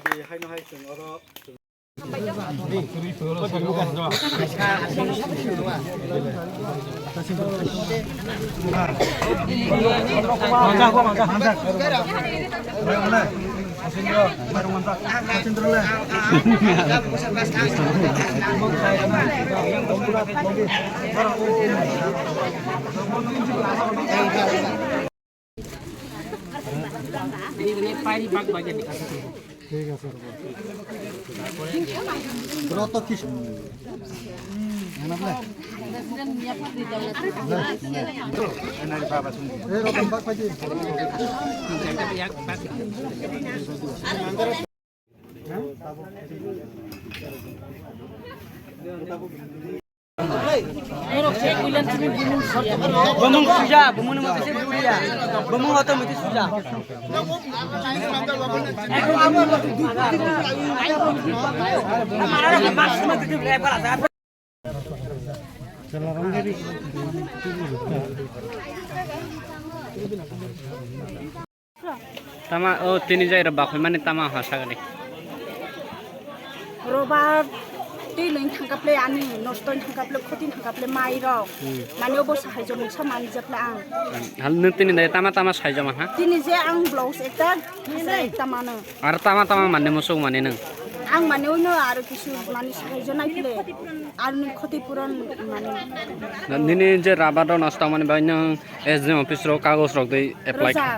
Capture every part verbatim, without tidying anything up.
Haino hai chwng oro ঠিক আছে, ৰ'ব। ব্ৰত কি? এনে বোলে। এই ৰতন বাগ পাইছি। Bumung suja, bumung ni mati se buria, bumung oto mati suja. Tama, o tini jai rok baphai mani tama ha sagani. Robar twi lwng thangkap le ani nosto thangkap le khoti thangkap le mai rok. Hmm. Mani obo sahai jomung sa mani jep le ang. Hal nung tini dai tama tama sai joma ha? Tini je ang blouse ekta, khasa ekta mano. Ar tama tama mani musuk mani nung? Ang mani uno aro kisu mani sahai jonai phle. Ar nung khoti puron mani. Nini je rabar rok nosto mani bai nung S D M office rok kagoj rok dei apply. Roja.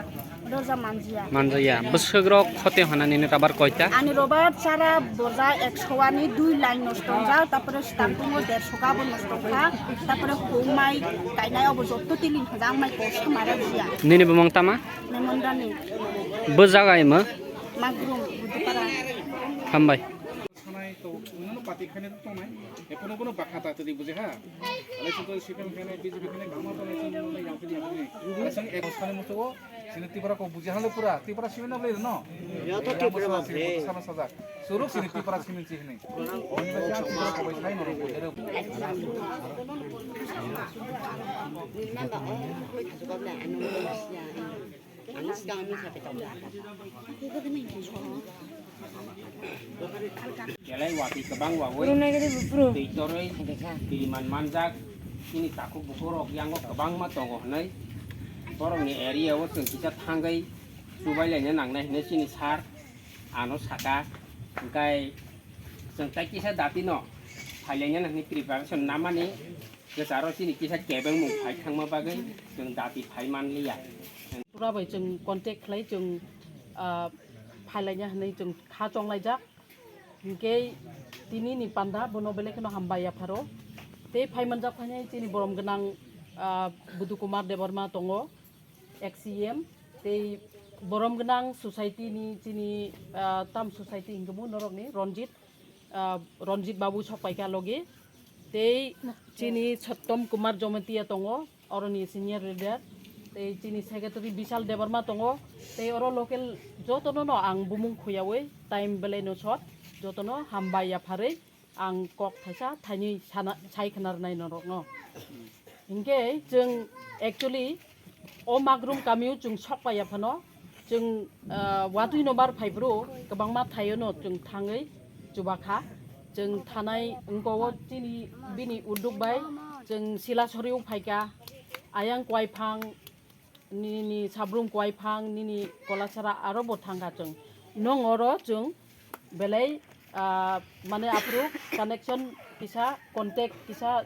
Dorja manjia. Manjaya. Bwswk rok khoti hwnani nini rabar koita? Ani robar chara borja ekso ani dui line nosto wngjak, tarpore stampung o derso kabo nosto wngkha, tarpore hung mai kainai obo jotto tiling hwnjak, ang mai kosa mara jia. Nini bumung tama? Memondani. Bo jaga imo? Magrum, Budupara. Hambai. Sanai to, unono pati khane to tongnai. Ekono kono bakha ta tadi buje ha. Ale sito C P M khane, B J P khane, kama to nai sito yang tadi yang tadi. Ale sang ek khane musugo, sini Tripura ko buje hale pura, Tripura sini na bole no. Ya to Tripura ma bole. Sama saja. Suruk sini Tripura sini sini. Oni ba yang Tripura ko bai sai no ko. Belai watwi kwbang wawi twi torwi twi man manjak, chini takhuk bukhuk rok yango kwbangma tongo hwnwi borokni area o chwng kisa thangwi chubai laina nangnai hwnwi chini sir ano saka, hwnkhe chwng tai kisa dati no phailaina hwnwi preparation namani. Kwcharo chini kisa kebengmung phai thangma bagwi chwng dati phai manliya. Pura bai chwng contact khlai chwng, ah, phailaina hwnwi chwng kha chonglaijak. Hinkhe tini ni panda bono belai kheno hambai yapharo. Tei phai manjak phainai chini borom gwnang, ah, Budu Kumar Debbarma tongo, ex C M. Tei borom gwnang society ni chini, ah, tam society hinkhe bo norokni Ranjit, ah, Ranjit Babu sok paikha logi. Tei chini Sottom Kumar Jamatia tongo, oroni senior leader. Tei chini secretary Bishal Debbarma tongo. Tei oro local jotono no ang bumung khuyawi time belai no short, jotono hambai yapharwi ang kok thaisa thainwi sana, sai khna rwnai norokno. Hinkhe chwng actually o Magrum kamio chwng sok paiya phano, chwng, ah, watwi no bar phai bro, kwbangma thaio no chwng thangwi chubakha. Chwng thanai wngko o chini bini udduk bai chwng Silasori o phaikha, ayang Kwaiphang, nini Sabrum Kwaiphang, nini Kolasara aro bo thangkha chwng. Nong oro chwng belai, ah, mane aphuru connection kisa, contact kisa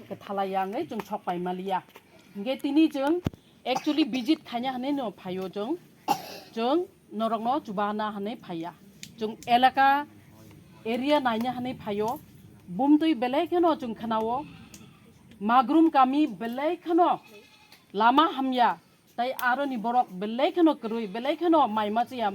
kwthalai ya wngwi chwng sok pai maliya. Hinkhe tini chwng actually visit khaina hwnwi no phaio chwng, chwng norokno chubana hwnwi phaiya. Chwng elaka area naina hwnwi phaio, bumtwi belai kheno chwng khnao, Magrum kami belai kheno lama hamya, tai aroni borok belai kheno kwrwi, belai kheno mai machiya,